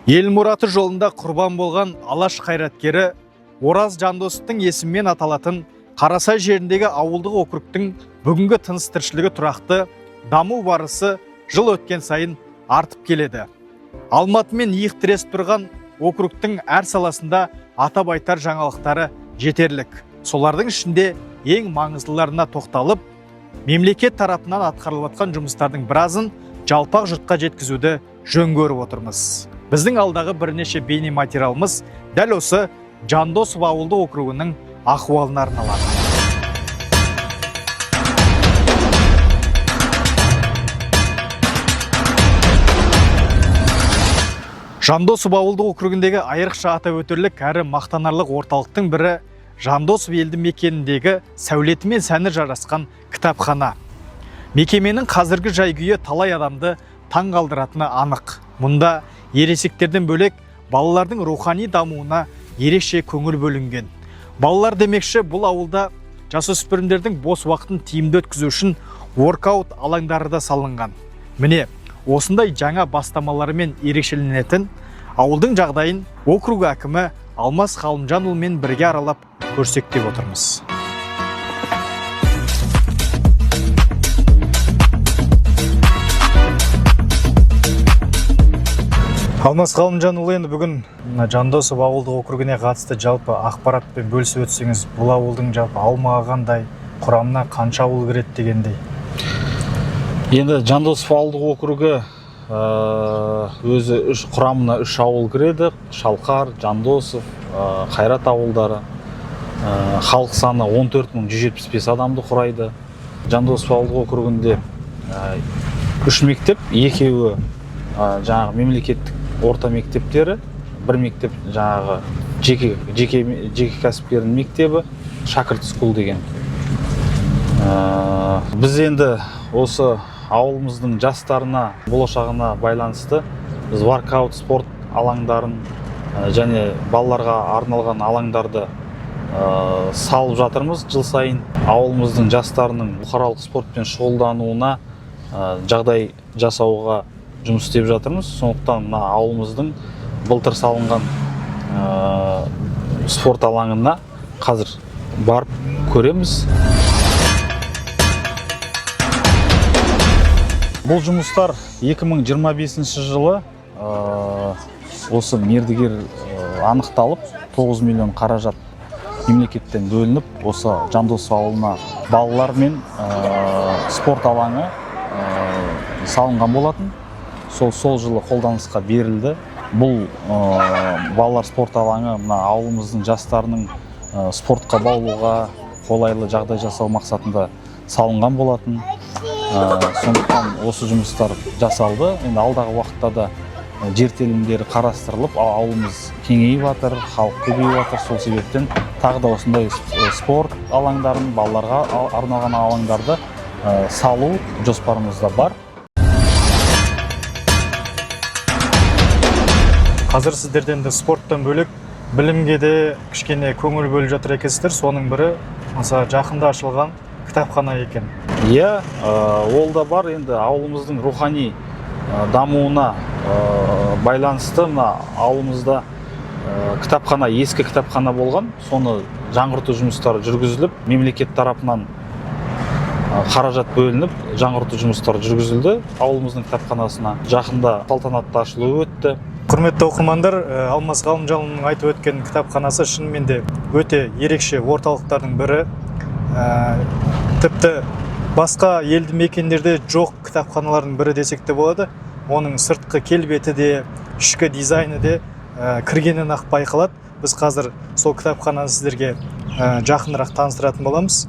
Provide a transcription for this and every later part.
Ел мұраты жолында құрбан болған Алаш қайраткері Ораз Жандосовтың есімімен аталатын Қарасай жеріндегі ауылдық округтің бүгінгі тыныс тіршілігі тұрақты, даму барысы жыл өткен сайын артып келеді. Алматымен иық тіресіп тұрған округтің әр саласында атап айтар жаңалықтары жетерлік. Солардың ішінде ең маңыздыларына тоқталып, мемлекет тарапынан атқарылып жатқан жұмыстардың біразын жалпақ жұртқа жеткізуді жөн көріп отырмыз. Біздің алдағы бірнеше бейне материалымыз дәл осы Жандосов ауылдық округінің ахуалына арналады. Жандосов ауылдық округіндегі айрықша атап өтерлік әрі мақтанарлық орталықтың бірі Жандосов елді мекеніндегі сәулеті мен сәні жарасқан кітапхана. Мекеменің қазіргі жай күйі талай адамды таң қалдыратыны анық. Мұнда ересектерден бөлек балалардың рухани дамуына ерекше көңіл бөлінген. Балалар демекші, бұл ауылда жасөспірімдердің бос уақытын тиімді өткізу үшін воркаут алаңдары да салынған. Міне, осындай жаңа бастамаларымен ерекшеленетін ауылдың жағдайын округ әкімі Алмас Ғалымжанұлымен бірге аралап көрсек деп отырмыз. Алмас Ғалымжанұлы, енді бүгін мына Жандосов ауылдық округіне қатысты жалпы ақпаратпен бөлісіп өтсеңіз, бұл ауылдың жалпы аумағы қандай, құрамына қанша ауыл кіреді дегендей. Енді Жандосов ауылдық округі өзі құрамына үш ауыл кіреді: Шалқар, Жандосов, Қайрат ауылдары. Халық саны 14 175 адамды құрайды. Жандосов ауылдық округінде үш мектеп, екеуі жаңағы мемлекеттік орта мектептері, бір мектеп жаңағы жеке кәсіпкердің мектебі, Шәкірт school деген. Біз енді осы ауылымыздың жастарына, болашағына байланысты біз воркаут спорт алаңдарын және балаларға арналған алаңдарды салып жатырмыз жыл сайын. Ауылымыздың жастарының бұқаралық спортпен шұғылдануына жағдай жасауға жұмыс істеп жатырмыз. Сондықтан мына ауылымыздың былтыр салынған спорт алаңына қазір барып көреміз. Бұл жұмыстар 2025 жылы осы мердігер анықталып, 9 миллион қаражат мемлекеттен бөлініп, осы Жандосов ауылына балалар мен спорт алаңы салынған болатын. Сол жылы қолданысқа берілді. Бұл балалар спорт алаңы мына ауылымыздың жастарының спортқа баулуға қолайлы жағдай жасау мақсатында салынған болатын. Сондықтан осы жұмыстар жасалды. Енді алдағы уақытта да жер телімдері қарастырылып, ауылымыз кеңейіп жатыр, халық көбейіп жатыр. Сол себептен тағы да осындай спорт алаңдарын, балаларға арналған алаңдарды салу жоспарымызда бар. Қазір сіздерде енді спорттан бөлек білімге де кішкене көңіл бөліп жатыр екенсіздер. Соның бірі мысалы жақында ашылған кітапхана екен. Иә, ол да бар. Енді ауылымыздың рухани дамуына байланысты мына ауылымызда кітапхана, ескі кітапхана болған, соны жаңғырту жұмыстары жүргізіліп, мемлекет тарапынан қаражат бөлініп, жаңғырту жұмыстары жүргізілді ауылымыздың кітапханасына. Жақында салтанатты ашылуы өтті. Құрметті оқырмандар, Алмас Ғалымжанұлының айтып өткен кітапханасы шынымен де өте ерекше орталықтардың бірі. Тіпті басқа елді мекендерде жоқ кітапханалардың бірі десек те болады. Оның сыртқы келбеті де, ішкі дизайны де кіргеннен ақ байқалады. Біз қазір сол кітапхананы сіздерге жақынырақ таныстыратын боламыз.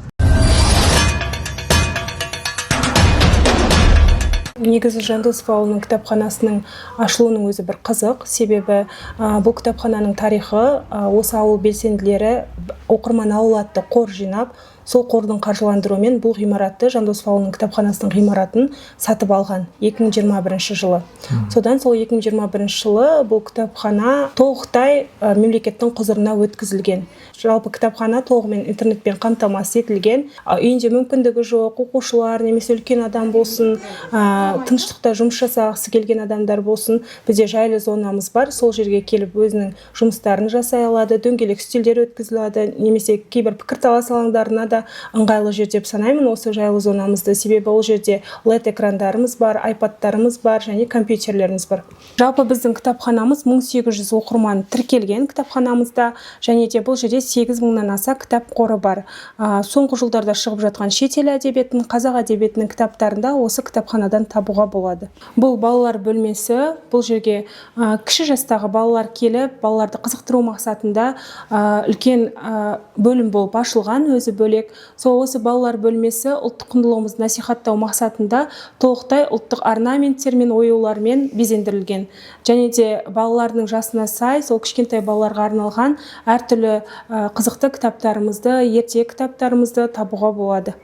Негізі Жандосов ауылының кітапханасының ашылуының өзі бір қызық, себебі бұл кітапхананың тарихы, осы ауыл белсенділері «Оқырман ауыл» атты қор жинап, Сол қордың қаржыландыруымен бұл ғимаратты, Жандосов ауылының кітапханасының ғимаратын сатып алған 2021 жылы. Содан сол 2021 жылы бұл кітапхана толықтай мемлекеттің құзырына өткізілген. Жалпы кітапхана толығымен интернетпен қамтамасыз етілген. Үйінде мүмкіндігі жоқ оқушылар немесе үлкен адам болсын, тыныштықта жұмыс жасағысы келген адамдар болсын, бізде жайлы зонамыз бар. Сол жерге келіп өзінің жұмыстарын жасай алады, дөңгелек үстелдер өткізіледі немесе кейбір пікірталас алаңдарына да ыңғайлы жер деп санаймын осы жайлы зонамызды. Себебі ол жерде LED экрандарымыз бар, айпадтарымыз бар және компьютерлеріміз бар. Жалпы біздің кітапханамыз 1800 оқырман тіркелген кітапханамызда және де бұл жерде 8000-нан аса кітап қоры бар. Соңғы жылдарда шығып жатқан шетел әдебиетінің, қазақ әдебиетінің кітаптарын да осы кітапханадан табуға болады. Бұл балалар бөлмесі. Бұл жерге кіші жастағы балалар келіп, балаларды қызықтыру мақсатында үлкен бөлім болып ашылған өзі бөлек. Сол осы балалар бөлмесі ұлттық құндылығымызды насихаттау мақсатында толықтай ұлттық орнаменттермен, оюлармен безендірілген және де балалардың жасына сай сол кішкентай балаларға арналған әртүрлі қызықты кітаптарымызды, ертегі кітаптарымызды табуға болады.